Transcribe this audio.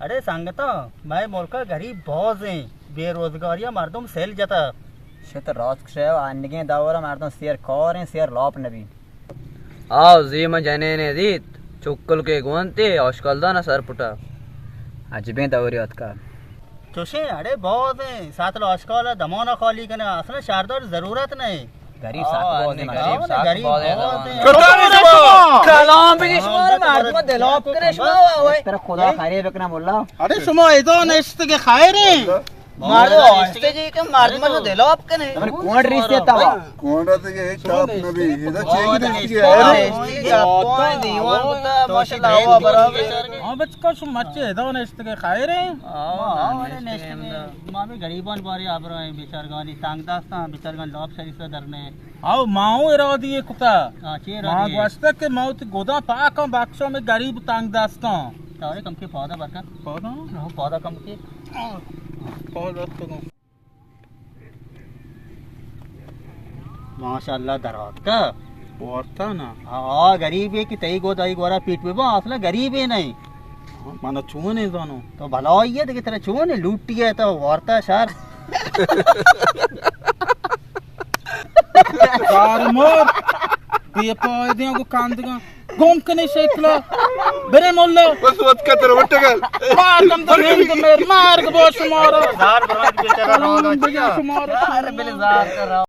اڑے سنگتاں، مئے ملک ءَ گریب باز ایں، بے روزگاری ءَ مردم سیل جتہ۔ شت راست کشے، آنگیں دور ءَ مردم سیر کار ایں، سیر لاپ نبی۔ آو زی من جنینے دیت، چکل کے گونتے، آشکال دانا سر پٹا۔ عجبیں دورے آتکا۔ چوشیں اڑے باز ایں، ساتل آشکال ءَ دمانا خالی کنے، اصلا شہردار ضرورت نہیں۔ گریب سخت باز ایں، گریب سخت باز ایں۔ کلام بگی شما، مردم دلاپ کنے شما، واہ واہ۔ ترا خدا خیرے بکنا مولا۔ اڑے شما ادا نشتگے خیر ایں؟ مردم آستے جی کہ مردم جو دلاپ کنے۔ من کون ریس دیتا وا؟ کون رہتے کہ ایک ٹاپ نبی، ادا چیک دیتی ہے۔ دیوان بتا، ماشاءاللہ، ہوا برابر۔ ہاں، بچکا شما مچے ادا نشتگے خیر ایں؟ ہاں، ہاں، نشتگے۔ ما بھی غریبان باری آبرائیں، بیچارگانی تنگ دستاں، بیچارگان لاپ شریف درنے۔ او ما اوں ارادی کتا۔ ہاں، چی ما ارادی؟ گوشتا کہ ما وتی گداں پاکاں بخشاں، مئے گریب تنگ دستاں۔ تو ارے کم کے پادا برکا۔ پادا؟ ہاں، پادا کم کے۔ پادا تو۔ ماشاءاللہ دراتکا۔ وارتا نا۔ ہاں، گریبے کہ تئی گد آئی گورا پیٹ ببا، اصلا گریبے نہیں۔ من چون ہے زانو؟ تو بھلائی ہے، دیکھ ترا چون ہے، لوٹی ہے تو وارتا شر۔ زار مور، بے پائدیں گو کاندگاں، گم کنے شکلا، برے مولا۔ بس وت کا تر وٹگل۔ مار کم تو ہند میر، مار گو شمارا۔ زار برات بیچارہ روگا چیا؟ شمارا۔ ارے بلے زار کر رہا۔